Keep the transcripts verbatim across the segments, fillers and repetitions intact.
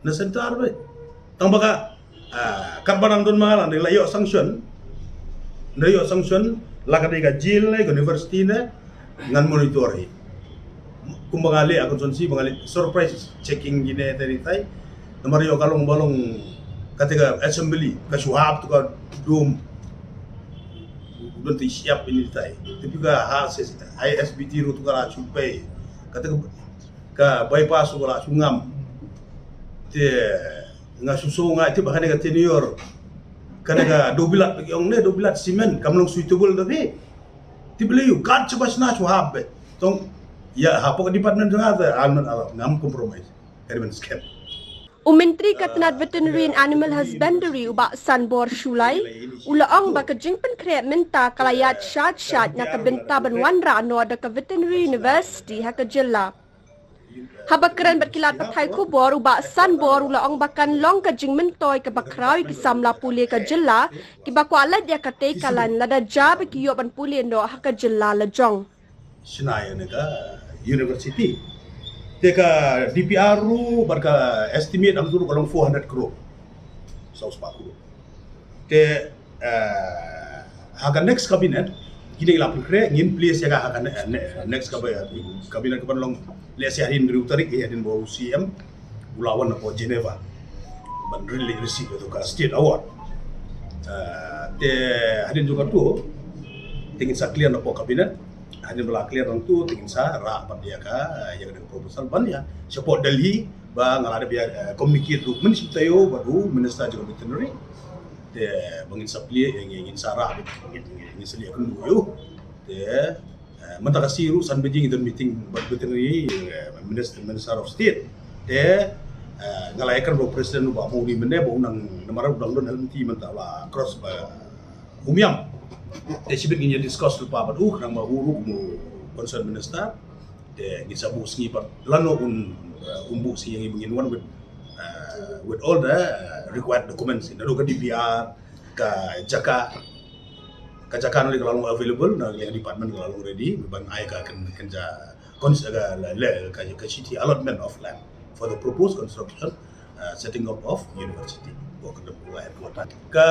Na center beit. Tang ba ka, ah, katba nang don ma la, nda la ïoh sanction. Nda ïoh sanction, la ka dei ka jail ne, ka university ne, ngan monitor hi. Kumba nga leh ha constituency, ba nga leh surprise checking kine te ri tai. Namar ïoh ka long ba long kata ka assembly, ka shu hap tu ka dum. Don te siap ini tai. Tapi ka ha S B T ruh tu ka la shu pei. Kata ka, ka bypass tu ka la shu ngam. Te nga shu so nga iti ba kane ka tenure. Kane ka dobilat bagi ong ne, dobilat cement, kam long suitable tapi. Ti beli yu, kat cuba sna shu hap beit. Tong, ya, hapoh department jong nga te, almond alap, ngam compromise. Kari men skep. U Myntri ka tnat Veterinary and Animal Husbandry u Bah Sanbor Shullai u la ong ba ka jingpynkhreh mynta ka la ïaid shad shad na ka bynta ban wanrah noh da ka Veterinary University ha ka jylla. Haba kren bad ki lad pathai khubor u Bah Sanbor u la ong ba kan long ka jingmyntoi kaba khraw ïa ki samla pule ka jylla kiba kwah leit ïa katei ka lain lada jia ba ki ïoh ban pule noh ha ka jylla la jong. Shna ïa ne ka university. Te ka D P R ruh bad ka estimate hangtu ruh ka long four hundred crore. Saw spah crore. Te, eh, ha ka next cabinet, kine ki la pynkhreh, ngin place ïa ka ha ka ne-, ne-, next cabinet, cabinet kaban long, lehse hadien hynriew tarik, eh, hadien ba u C M u la wan napoh Geneva ban really receive ïa ka state award. Eh, te hadien jong katu te ngin sa clear napoh cabinet, hadien ba la clear nangtu te ngin sa rah pat ïa ka, ïa ka proposal ban ïa support Delhi ba nga la dep ïa, eh, communicate ruh mynshwa taïew bad u minister jong veterinary. Te ba ngin sa plie, eh, ngin, ngin sa rah, ngin, ngin, ngin sa leh kynduh ïa u. Te, eh, mynta ka sngi ruh san baje ngi don meeting bad veterinary, eh, minister, minister of state. Te, eh, nga la ïakren bad u president u Bah Mawni mynne ba u nang, namar u dang don L M T mynta la cross ba Umiam. Te shibit ngin ïa discuss lypa bad u, khnang ba u ruh kum u concerned minister. Te ngin sa buh sngi pat lano un, uh, un buh sngi ïa ngi ba ngin wan with, uh, with all the, uh, required documents. Naduh ka D P R, ka jaka, ka jaka na ka la long available, na ka department ka la long ready ban ai ka kyn-, kynja cons-, ka, le, ka, ka shithi allotment of land for the proposed construction, uh, setting up of university. Ko ka dep ko headquarter. Ka,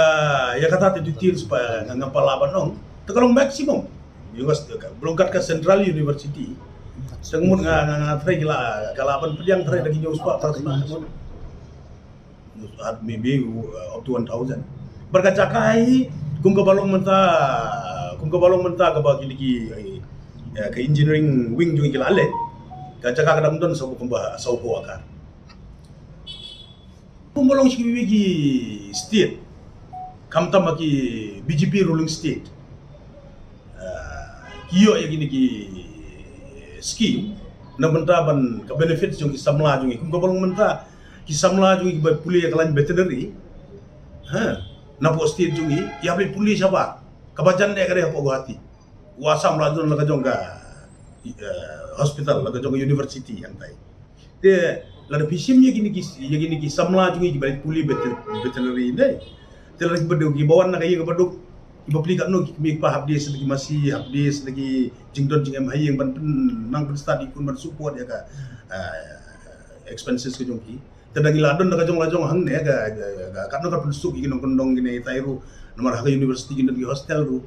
ïa kata te details ba nga, nga pala ban ong. Te ka long maximum. University ka, ba long kat ka central university. Te mut nga, nga, nga try ki la, ka la ban pdiang try da ki hynñiew spah, phra spah. Maybe, uh, up to one thousand. Bad ka jaka hi, kum kaba long mynta, kum kaba long mynta kaba kine ki, eh, ka engineering wing jong ki la leh. Ka jaka ka dang don saw kumba saw phew akar. Kumba long shi kiwei ki state, khamtam ha ki B J P ruling state. Ah, ki ïoh ïa kine ki scheme na bynta ban ka benefit jong ki samla jong ngi. Kum kaba long mynta ki samla jong ngi kiba pule ïa ka lain veterinary. Ha, napoh state jong ngi, ki hap leit pule shabar. Kaba jan dei ka dei hapoh Guwahati. Wa samla jong la ka jong ka, eh, hospital, la ka jong ka university hangtai. Te lada phi shim ïa kine ki, ïa kine ki samla jong ngi kiba leit pule vet-, veterinary ne. Te lada kiba duk, kiba wan na ka ïing kaba duk, kiba plie katno ki kmie kpa hapdeng sa da ki masi, hapdeng sa da ki jingdon jingem ha ïing ban pyn-, nang pynstad ïa ki khun ban support ïa ka, eh, expenses ka jong ki. Te da ngi la don da ka jong la jong hangne ka, ka, ka, katno ka pynsuk ïa ki nongkyndong kine ïa tai ruh, namar ha ka university kin don ki hostel ruh.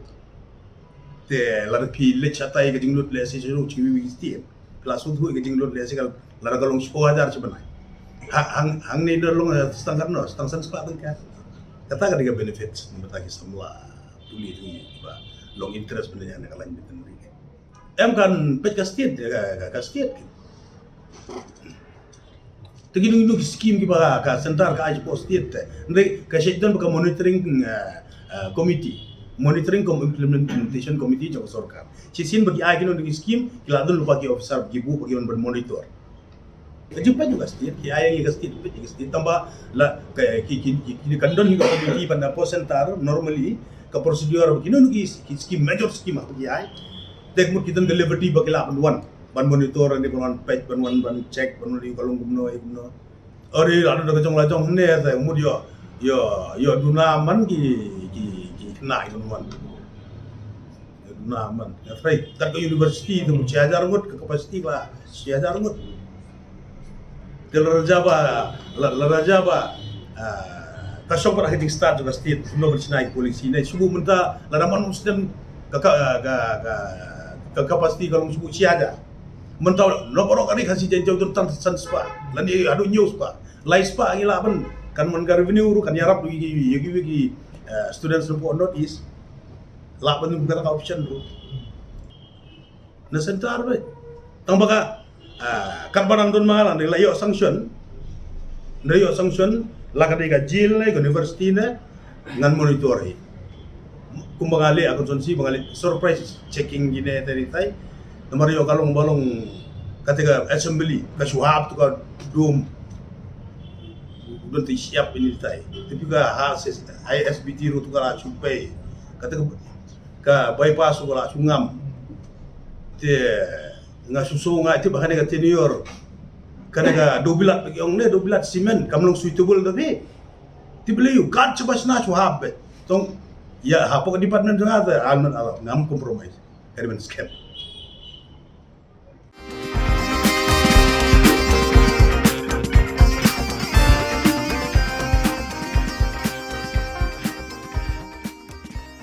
Te lada phi leit shatai ka jinglut lehse sha ruh chi wi wi ki stie. Phi la sngewthuh ka jinglut lehse ka lada ka long shiphew hajar shi bnai. Ha, hang, hangne da long, eh, stang katno, stang san spah tyngka. Kata ka dei ka benefit namar ta ki samla pule jong ngi ba long interest bynta ïa ka lain veterinary. Em kan peit ka state, ka, ka, ka state. Te ki nung nung scheme kiba ka center ka ai shapoh state te. Hynrei ka shet don ba ka monitoring, eh, eh, committee, monitoring cum implementation committee jong ka sorkar. Shisien ba ki ai ki nung nung scheme ki la don lypa ki officer ba ki buh ba ki wan ban monitor. Ka jingpeit jong ka state, ki ai ïa ka state, peit ïa ka state tang ba la ka, ki, ki, ki, ki kan don hi ka committee ban da post center normally ka procedure ba ki nung nung ki, ki scheme, major scheme ha ki ai. Te ka mut ki don ka liberty ba ki lah ban wan ban monitor ne, ban wan peit, ban wan ban check, ban wan ïa ka long kumno ïa kumno. Ori la da ka jong la jong ne te mut ïoh, ïoh, ïoh duna man ki, ki, ki khynnah ïoh duna man. Ïoh duna man. Ïa trai tat ka university te mut shi hajar ngut, ka capacity ka la shi hajar ngut. Te la raja ba, la, la raja ba, ah, ka shong pat ha ka jingstad jong ka state, kumno ban shna ïa ki policy ne, shu mynta lada man u snem ka, ka, ka, ka, ka capacity ka long shu shi hajar. Mynta na baroh ka ri Khasi Jaintia don tang san spah, lane haduh hynñiew spah, lai spah ngi lah ban, kan man ka revenue ruh kan ïarap ïa ki, ïa ki, ïa ki, eh, students napoh North East. Lah ban ym kata ka option ruh. Na center beit. Tang ba ka, ah, katba nang don ma nga la, ngi la ïoh sanction. Ngi la ïoh sanction, la ka dei ka jil ne, ka university ne, ngan monitor hi. Kumba nga leh ha constituency ba nga leh surprise checking ine te ri tai. Namar ïoh ka long ba long kata ka assembly, ka shu hap tu ka dum. Don ti siap ine tai. Tapi ka ha ses-, I S B T ruh tu ka la shu pei. Kata ka, ka bypass ruh ka la shu ngam. Te nga shu shu nga tip ba kane ka tenure, kane ka dewbilat ba ki ong ne, dewbilat cement, kam long suitable da phi. Te balei ïoh kat shu ba shna shu hap beit. Tang ïa hapoh ka department jong nga te, I'll not allow, ngam compromise. Ka dei ban skhem.